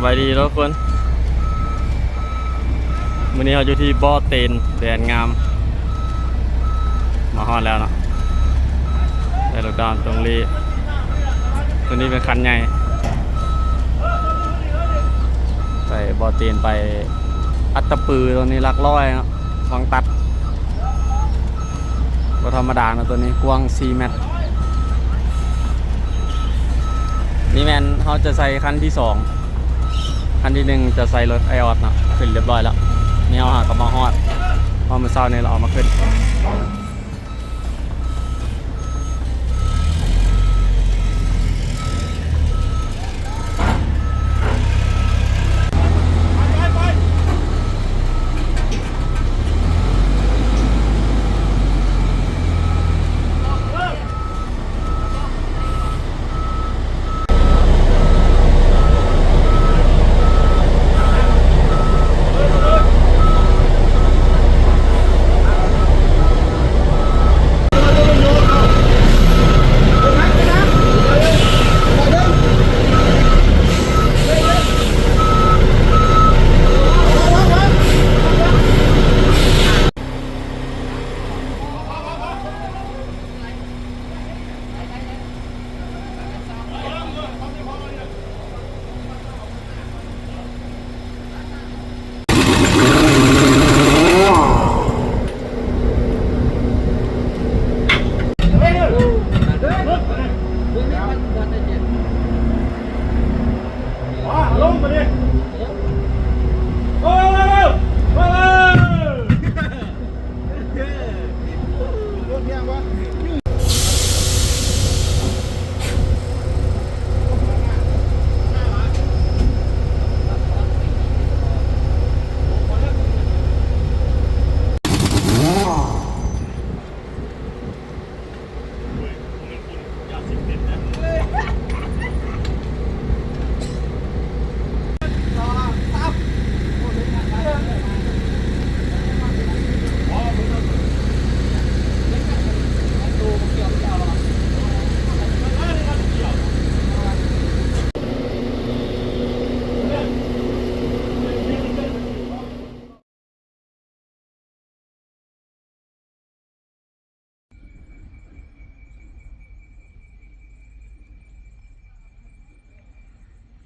ສະບາຍດີທຸກຄົນ ມື້ນີ້ເຮົາຢູ່ທີ່ບໍ່ເຕັນ ແດນງາມ ມາຮອດແລ້ວເນາະ ໄດ້ລົດດອນຕົງລີ້ ຕົວນີ້ເປັນຄັນໃຫຍ່ ໄປບໍ່ເຕັນ ໄປອັດຕະປື ຕົວນີ້ຫຼັກຮ້ອຍເນາະ ວັງຕັດ. ບໍ່ທຳມະດາເນາະ ຕົວນີ້ກວ້າງສີ່ແມັດ. ນີ້ແມ່ນເຮົາຈະໃສ່ຄັນທີສອງ ຄັນທີໜຶ່ງຈະໃສ່ລົດໄອອອດເນາະ ຂຶ້ນຮຽບຮ້ອຍແລ້ວ. ນີ້ເຮົາຫາກະມາຮອດ ເມື່ອເຊົ້ານີ້ລາວເອົາມາຂຶ້ນ.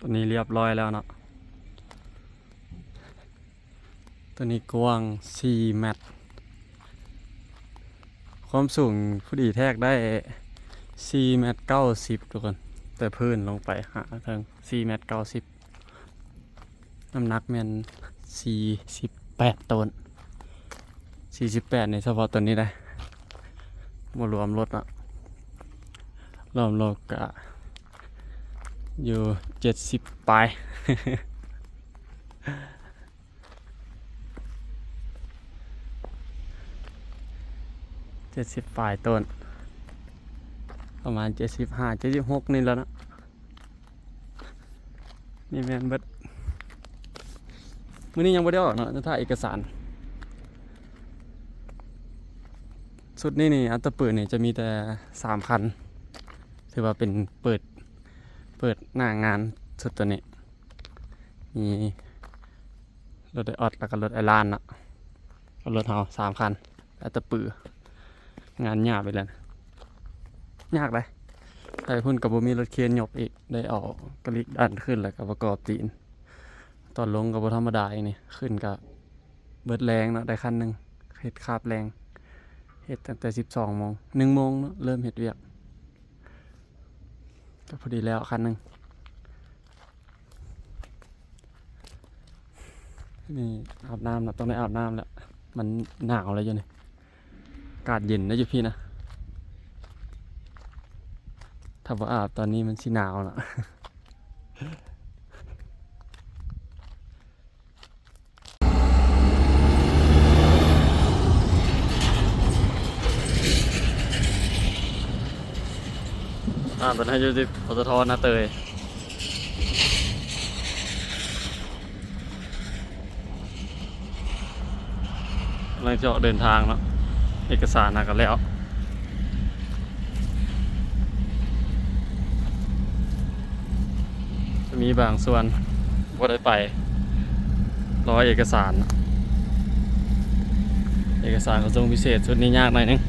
ຕົວນີ້ຮຽບຮ້ອຍແລ້ວເນາະ ຕົວນີ້ກວ້າງສີ່ແມັດ ຄວາມສູງພໍດີແທກໄດ້ສີ່ແມັດເກົ້າສິບທຸກຄົນ ແຕ່ພື້ນລົງໄປຫາເທິງສີ່ແມັດເກົ້າສິບ. ນ້ຳໜັກແມ່ນສີ່ສິບແປດໂຕນ ສີ່ສິບແປດນີ້ສະເພາະຕົວນີ້ໄດ໋ ບໍ່ລວມລົດເນາະ ລວມລົດກະຢູ່ເຈັດສິບປາຍ ເຈັດສິບປາຍໂຕນ ປະມານເຈັດສິບຫ້າ ເຈັດສິບຫົກນີ້ແຫຼະເນາະ. ນີ້ແມ່ນເບິດ ມື້ນີ້ຍັງບໍ່ໄດ້ອອກເນາະ ຈະຖ່າຍເອກະສານ. ຊຸດນີ້ນີ້ ອັດຕະປືນີ້ຈະມີແຕ່ສາມຄັນ ຖືວ່າເປັນເປີດ ເປີດໜ້າງານຊຸດໂຕນີ້ ມີລົດໄອອອດ ແລ້ວກໍລົດໄອລານເນາະ ກັບລົດເຮົາສາມຄັນ. ອັດຕະປື ງານຫຍາບອີກແລ້ວ ຍາກເດ້ ໄປພຸ້ນກໍບໍ່ມີລົດເຄນຍົກອີກ ໄດ້ເອົາກະລິກດັນຂຶ້ນ ແລ້ວກໍປະກອບຕີນ ຕອນລົງກໍບໍ່ທຳມະດາອີກນີ້ ຂຶ້ນກໍເບິດແລງເນາະ ໄດ້ຄັນໜຶ່ງ ເຮັດຄາບແລງ ເຮັດຕັ້ງແຕ່ສິບສອງໂມງ ໜຶ່ງໂມງເນາະ ເລີ່ມເຮັດວຽກ ກໍພໍດີແລ້ວຄັນໜຶ່ງ. ນີ້ອາບນ້ຳລະ ຕ້ອງໄດ້ອາບນ້ຳລະ ມັນໜາວລະຢູ່ນີ້ ອາກາດເຢັນລະຢູ່ພີ້ນະ ຖ້າບໍ່ອາບຕອນນີ້ມັນຊິໜາວລະ. ອ່າ ຕອນນີ້ຢູ່ທີ່ ປຕທ ນາເຕີຍ ກຳລັງຈະອອກເດີນທາງເນາະ ເອກະສານຫາກໍແລ້ວ ຈະມີບາງສ່ວນ ບໍ່ໄດ້ໄປ ລໍເອກະສານ. ເອກະສານຂົນສົ່ງພິເສດຊຸດນີ້ຍາກໜ້ອຍໜຶ່ງ.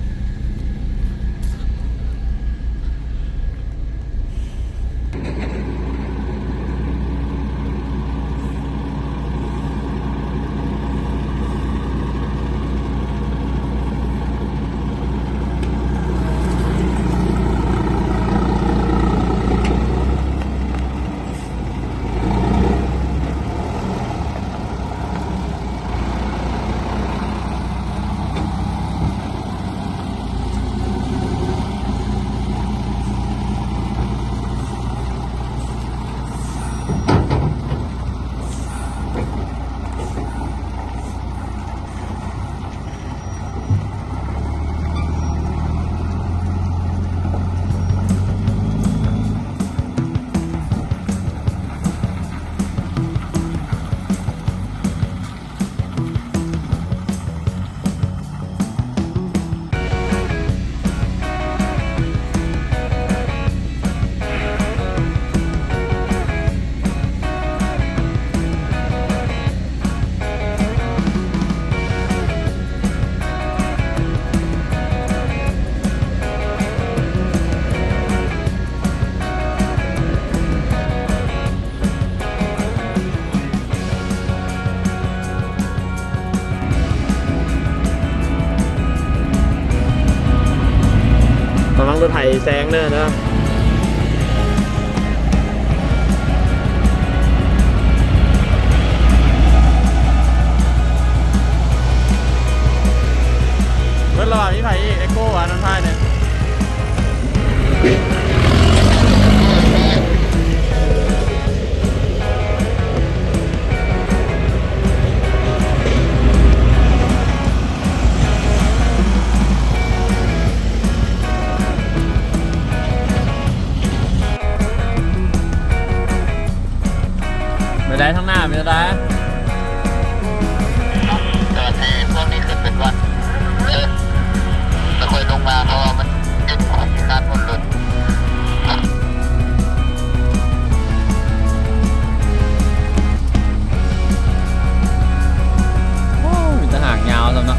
ລະວັງລົດໄຖແຊງເດີ ເດີ. ເບິດແລ້ວຫວາ? ມີໃຜອີກ? ເອໂກ້ຫວາ? ນຳທ້າຍນີ້. ແນວໃດທາງໜ້າ ເປັນແນວໃດ? ຕອນນີ້ພວກນີ້ຂຶ້ນເປັນວັດ ແລ້ວຄ່ອຍລົງມາ ເພາະວ່າມັນ ເຈັບຫົວຂີ້ຄ້ານໝົດເລີຍ. ໂອ້ ມີແຕ່ຫາງຍາວຊ້ຳເນາະ.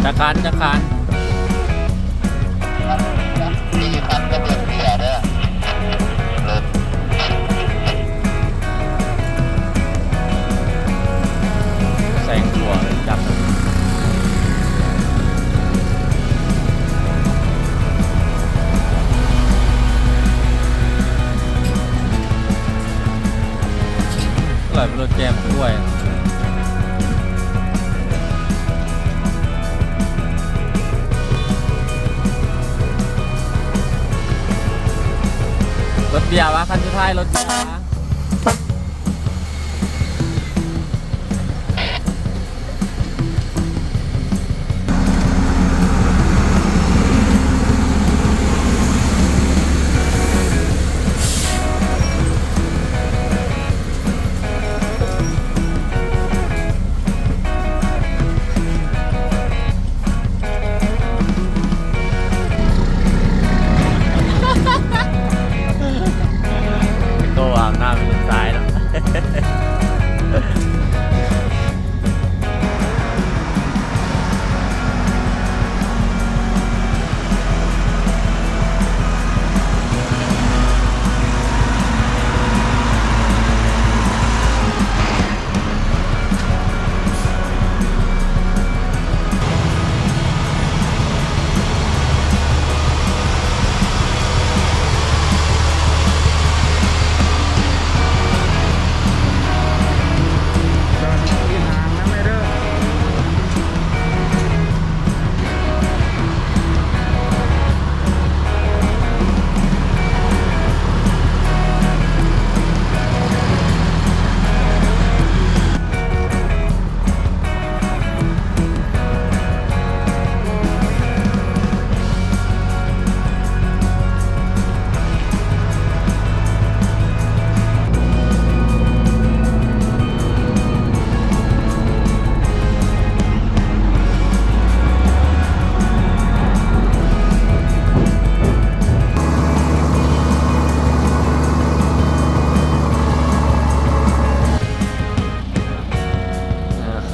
ຈັກຄັນ ຈັກຄັນ? ສີ່ຄັນກໍເບິດເສຍເດີ ລົດ ແຊງຂົວຈັບ ໄຫຼໄປລົດແຈມດ້ວຍ. ລົດເບຍວະ ຄັນສຸດທ້າຍລົດເບຍວະ. ໂຕຫວາ?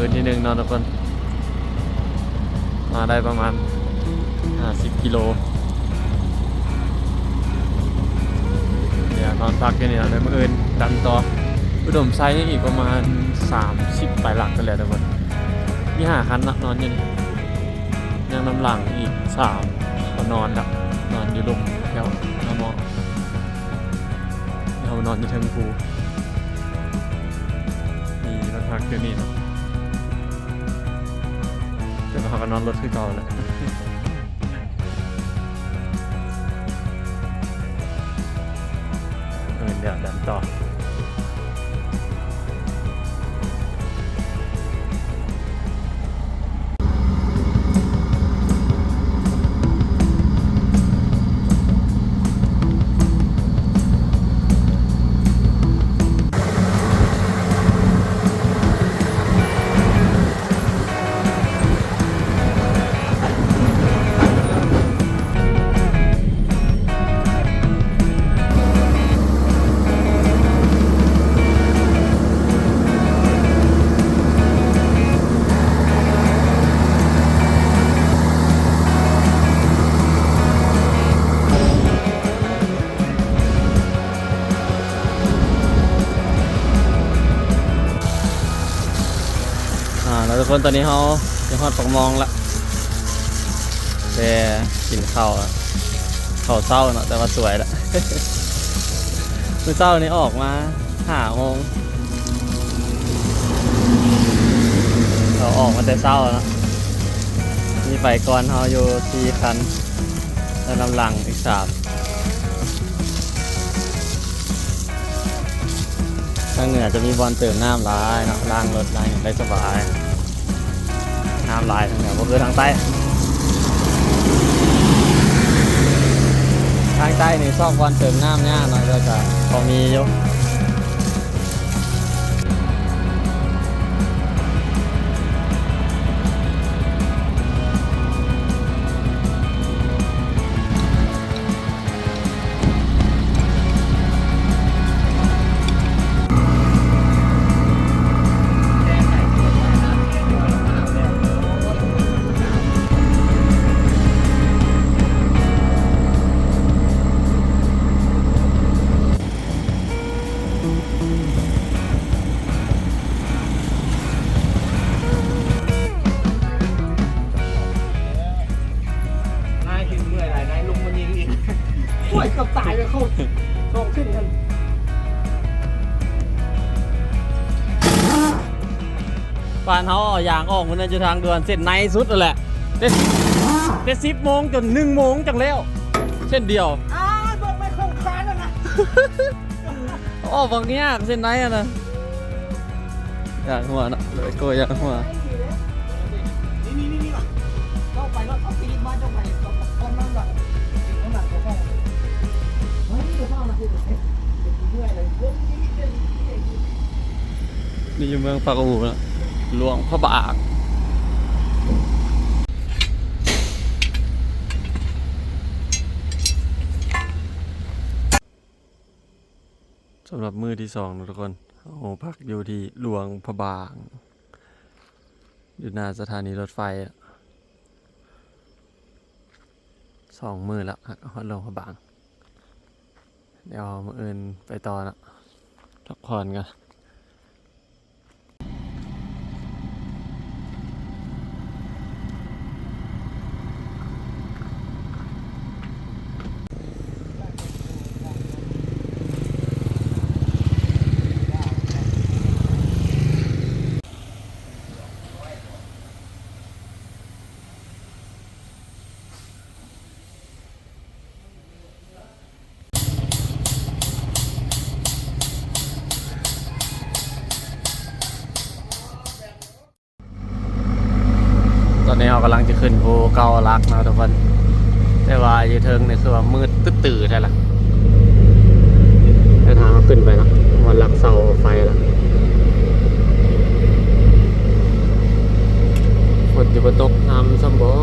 ເປັນທີໜຶ່ງເນາະທຸກຄົນ ມາໄດ້ປະມານຫ້າສິບກິໂລ. ດຽວນອນພັກຢູ່ນີ້ເນາະ ແລ້ວມື້ອື່ນດັນຕໍ່. ອຸດົມໄຊຍັງອີກປະມານສາມສິບປາຍຫຼັກນັ້ນແຫຼະທຸກຄົນ. ມີຫ້າຄັນເນາະ ນອນຢູ່ນີ້ ຍັງນຳຫຼັງອີກສາມ ກໍນອນລະ ນອນຢູ່ລຸ່ມແຖວໜ້າໝໍ້. ເຮົານອນຢູ່ເທິງພູ ມີນອນພັກຢູ່ນີ້ເນາະ ແຕ່ວ່າເຮົາກໍນອນລົດຄືເກົ່າແຫຼະ. ເອີ ດຽວດັນຕໍ່. ອ່າ ແລ້ວທຸກຄົນ ຕອນນີ້ເຮົາຈະຮອດປາກມອງລະ ແຕ່ກິນເຂົ້າ ເຂົ້າເຊົ້າເນາະ ແຕ່ວ່າສວຍລະ. ມື້ເຊົ້ານີ້ອອກມາຫ້າໂມງ ເຮົາອອກມາແຕ່ເຊົ້າເນາະ. ມີໄປກ່ອນເຮົາຢູ່ສີ່ຄັນ ແລ້ວນຳຫຼັງອີກສາມ. ທາງເໜືອຈະມີບ່ອນເຕີມນ້ຳຫຼາຍເນາະ ລ້າງລົດລ້າງຫຍັງໄດ້ສະບາຍ. ນ້ຳຫຼາຍທາງເໜືອ ບໍ່ຄືທາງໃຕ້. ທາງໃຕ້ນີ້ຊອກບ່ອນເຕີມນ້ຳຍາກເນາະ ແຕ່ກະພໍມີຢູ່. ນາຍຖືເມື່ອຍຫຼາຍ ນາຍລົງມາຍິງອີກ. ໂອ້ຍ ເກືອບຕາຍແລ້ວ ເຂົາສອງຂຶ້ນກັນ. ບ້ານເຮົາເອົາຢາງອອກມື້ນັ້ນຢູ່ທາງດ່ວນເສັ້ນໃນສຸດນັ້ນແຫຼະ ແຕ່ ແຕ່ສິບໂມງຈົນໜຶ່ງໂມງຈັ່ງແລ້ວ ເສັ້ນດຽວ. ອ້າ ເບິ່ງໄປໂຄງຄານນັ້ນນະ. ອອກບັກຍາກເສັ້ນໃນຫັ້ນນະ. ຢາກຫົວເນາະ ໂດຍໂກຢາກຫົວ. ນີ້ຢູ່ເມືອງປາກອູເນາະ ຫຼວງພະບາງ. ສຳລັບມື້ທີສອງເນາະທຸກຄົນ ເຮົາພັກຢູ່ທີ່ຫຼວງພະບາງ ຢູ່ໜ້າສະຖານີລົດໄຟ ສອງມື້ແລ້ວ ຮອດຫຼວງພະບາງ. ດຽວມື້ອື່ນໄປຕໍ່ເນາະ ພັກຜ່ອນກ່ອນ. ຕອນນີ້ເຮົາກຳລັງຈະຂຶ້ນພູເກົ້າຫຼັກເນາະທຸກຄົນ ແຕ່ວ່າຢູ່ເທິງນີ້ຄືວ່າມືດຕຶດຕື້ແທ້ລະ. ແລ້ວທາງເຮົາຂຶ້ນໄປເນາະ ຮອດຫຼັກເສົາໄຟລະ. ຝົນຊິບໍ່ຕົກນຳຊ້ຳບໍ? ຕ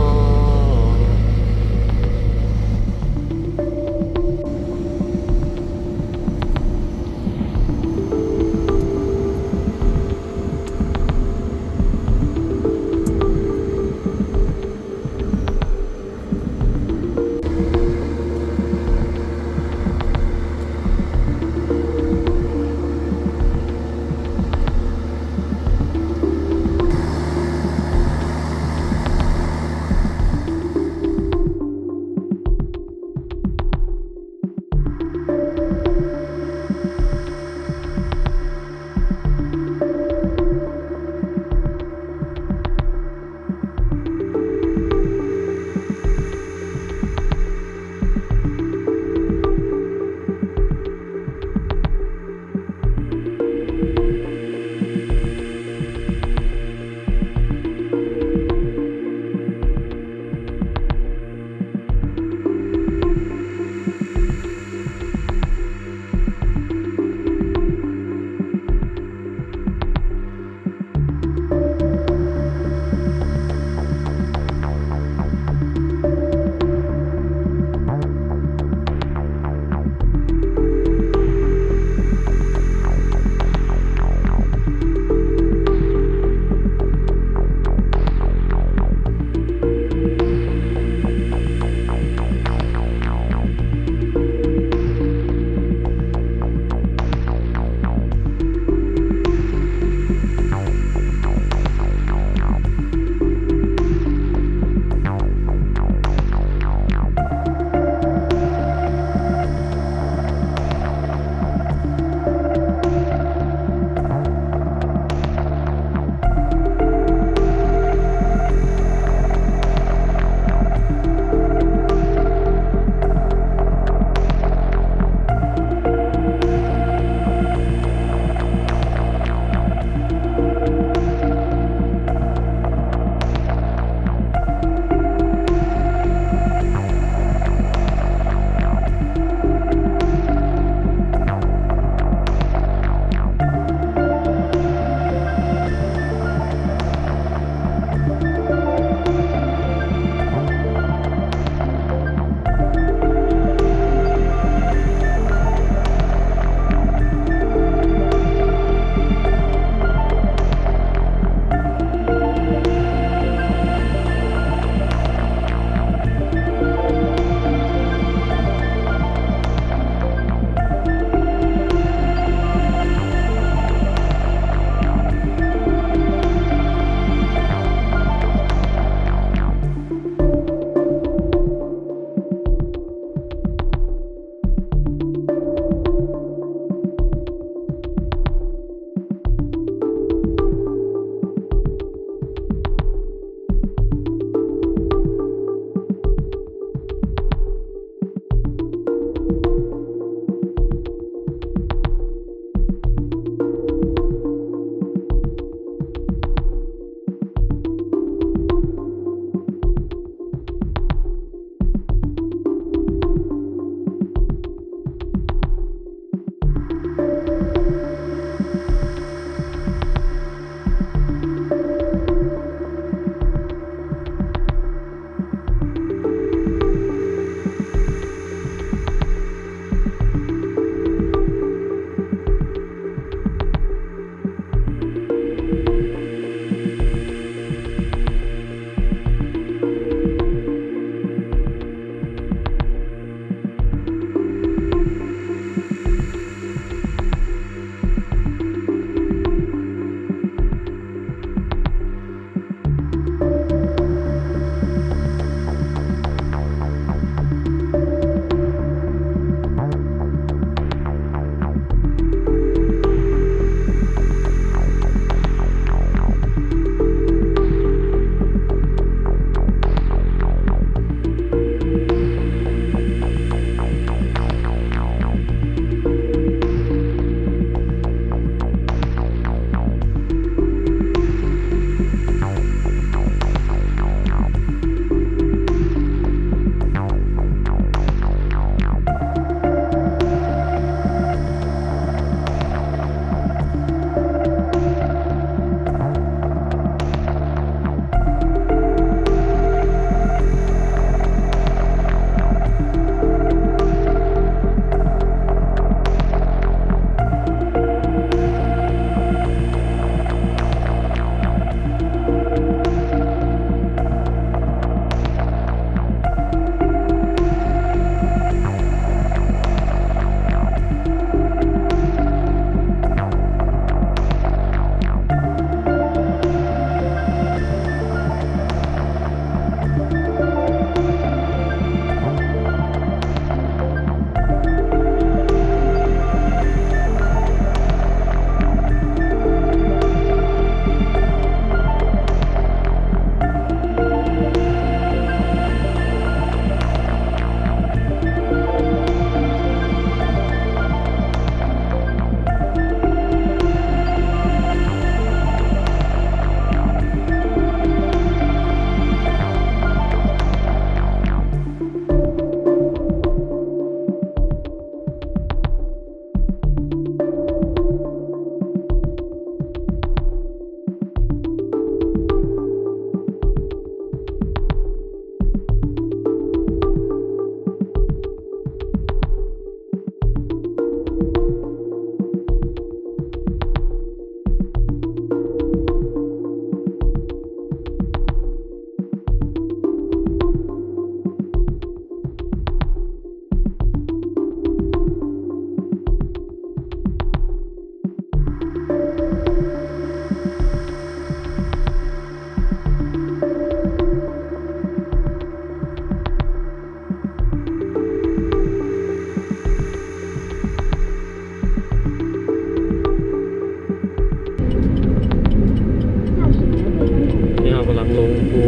ໂອ້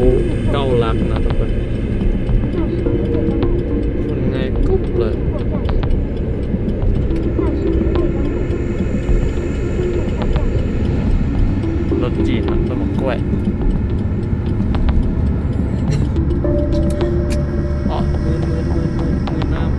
ເກົ້າຫຼັກນະທຸກຄົນ ຄົນງ່າຍກຸບເລີຍ. ລົດຈີນມັນຕົ້ນໝາກກ້ວຍ. ອໍ ໝື່ນ ໝື່ນ ໝື່ນ ໝື່ນ ໝື່ນນ້ຳ.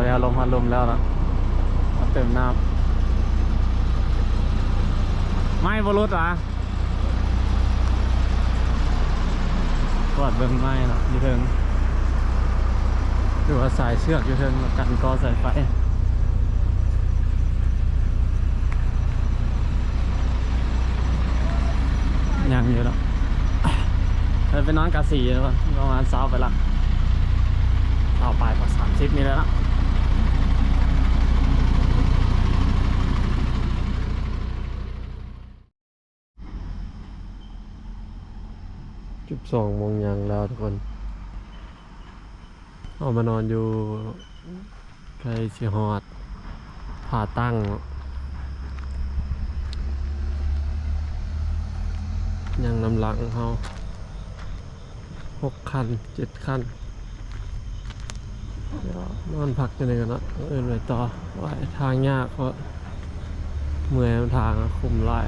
ແລ້ວລົງຮອດລຸ່ມແລ້ວເນາະ ມາເຕີມນ້ຳ. ໄມ້ບໍ່ຫຼຸດຫວາ? ກວດເບິ່ງໄມ້ເນາະ ຢູ່ເທິງ ຫຼືວ່າສາຍເຊືອກຢູ່ເທິງ ແລ້ວກັນກໍສາຍໄຟ ຍັງຢູ່ເນາະ. ເພິ່ນໄປນອນກາສີເນາະ ປະມານຊາວໄປລະ ຊາວປາຍ ສາມສິບນີ້ແຫຼະເນາະ. ສິບສອງໂມງຍັງແລ້ວທຸກຄົນ ເຮົາມານອນຢູ່ ໃກ້ຊິຮອດຜາຕັ້ງ ຍັງນຳຫຼັງເຮົາ ຫົກຄັນ ເຈັດຄັນ ດຽວນອນພັກຢູ່ນີ້ກ່ອນເນາະ ມື້ອື່ນໄປຕໍ່. ໂອ້ຍ ທາງຍາກ ເພາະເມື່ອຍນຳທາງ ຄຸ້ມຫຼາຍ.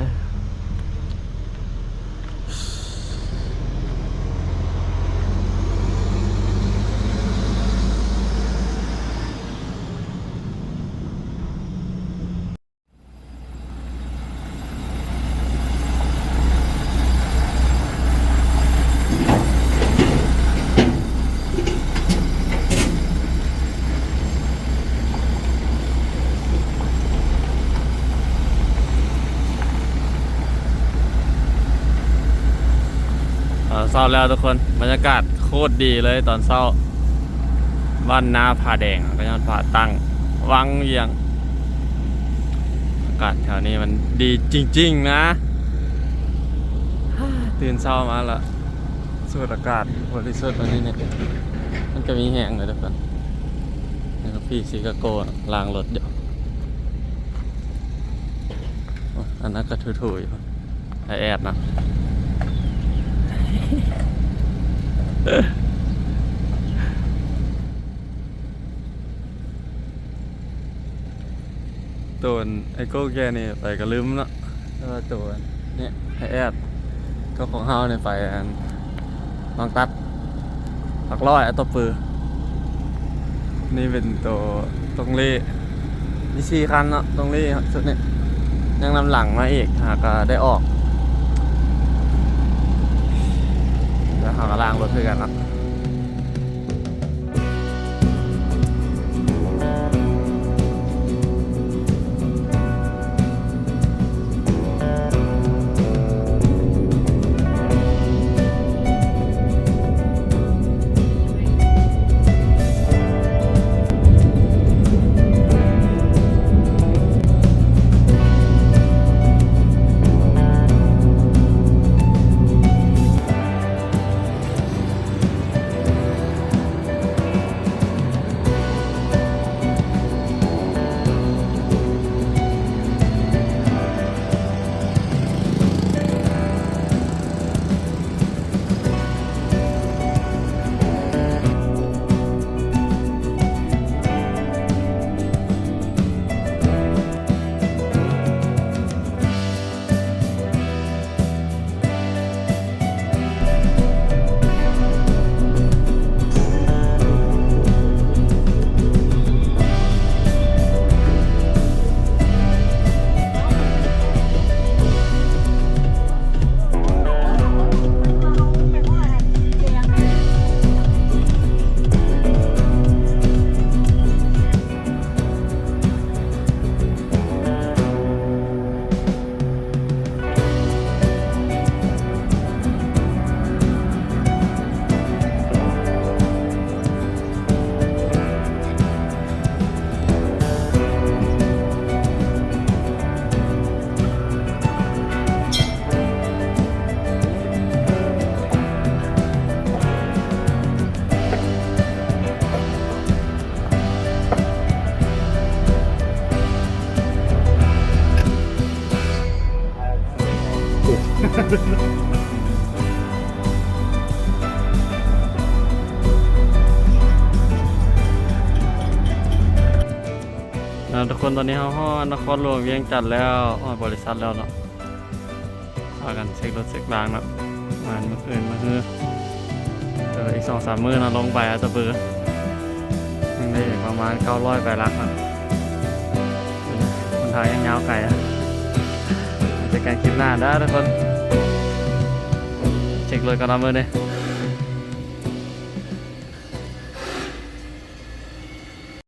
ເອີ ເຊົ້າແລ້ວທຸກຄົນ ບັນຍາກາດ ໂຄດດີເລີຍຕອນເຊົ້າ ບ້ານນາຜາແດງ ກໍຍ້ອນຜາຕັ້ງ ວັງວຽງ. ອາກາດແຖວນີ້ມັນດີຈິງໆ ນະ ຕື່ນເຊົ້າມາລະ ສູດອາກາດບໍລິສຸດອັນນີ້ນີ້ ມັນກໍມີແຮງເລີຍທຸກຄົນ. ນີ້ກໍພີຊີກາໂກ ລ້າງລົດຢູ່. ໂອ້ ອັນນັ້ນກໍຖູໆ ຢູ່ ໄອແອດເນາະ. ໂຕນໄອໂກ້ແກ່ນີ້ໄປກໍລືມເນາະ ແຕ່ວ່າໂຕນີ້ໄອແອດ ກໍຂອງເຮົານີ້ໄປອັນ ນ້ອງຕັດ ຫຼັກຮ້ອຍ ອັດຕະປື. ນີ້ເປັນໂຕຕົງເລ ມີສີ່ຄັນເນາະ ຕົງເລ ຊຸດນີ້ ຍັງນຳຫຼັງມາອີກ ຫາກະໄດ້ອອກ ແລ້ວເຮົາກະລ້າງລົດຄືກັນເນາະ. ອ່າ ທຸກຄົນ ຕອນນີ້ເຮົາຮອດນະຄອນຫຼວງວຽງຈັນແລ້ວ ຮອດບໍລິສັດແລ້ວເນາະ. ພາກັນເຊັກລົດເຊັກລາງເນາະ ປະມານມື້ອື່ນມື້ຮື ເອີ ອີກສອງສາມມື້ເນາະ ລົງໄປອັດຕະປື ຍັງໄ ປະມານເກົ້າຮ້ອຍປາຍຫຼັກນະ. ຫົນທາງຍັງຍາວໄກ. ເຈີກັນຄລິບໜ້າເດີທຸກຄົນ. ເຊັກລົດກ່ອນເນາະມື້ນີ້.